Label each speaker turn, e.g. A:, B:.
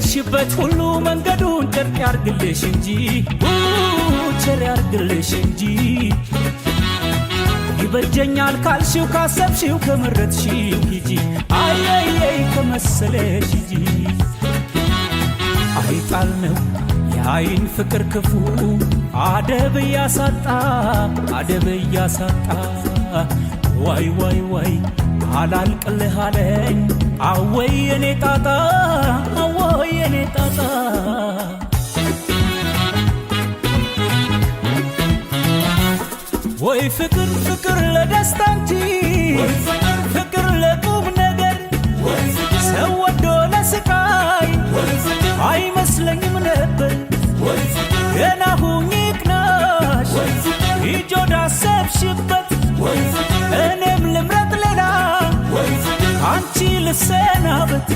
A: በሄድሽበት ሁሉ መንገዱን ጨርቅ ያርግልሽ እንጂ፣ ቸር ያርግልሽ እንጂ። ይበጀኛል ካልሽው፣ ካሰብሽው፣ ከመረጥሽው ሂጂ፣ አየየይ ከመሰለሽ ሂጂ። አይጣል ነው የአይን ፍቅር ክፉ፣ አደብ እያሳጣ፣ አደብ እያሳጣ። ዋይ ዋይ ዋይ አላልቅልህ አለኝ፣ አወይ የኔ ጣጣ፣ አወይ የኔ ጣጣ። ወይ ፍቅር፣ ፍቅር ለደስታ እንጂ፣ ፍቅር ለቁም ነገር፣ ሰው ወዶ ለስቃይ አይመስለኝም ነበር። ገና ሁኚ ቅናሽ ሂጂ ወዳሰብሽበት፣ እኔም ልምረጥ ሌላ፣ አንቺ ልሰናበት።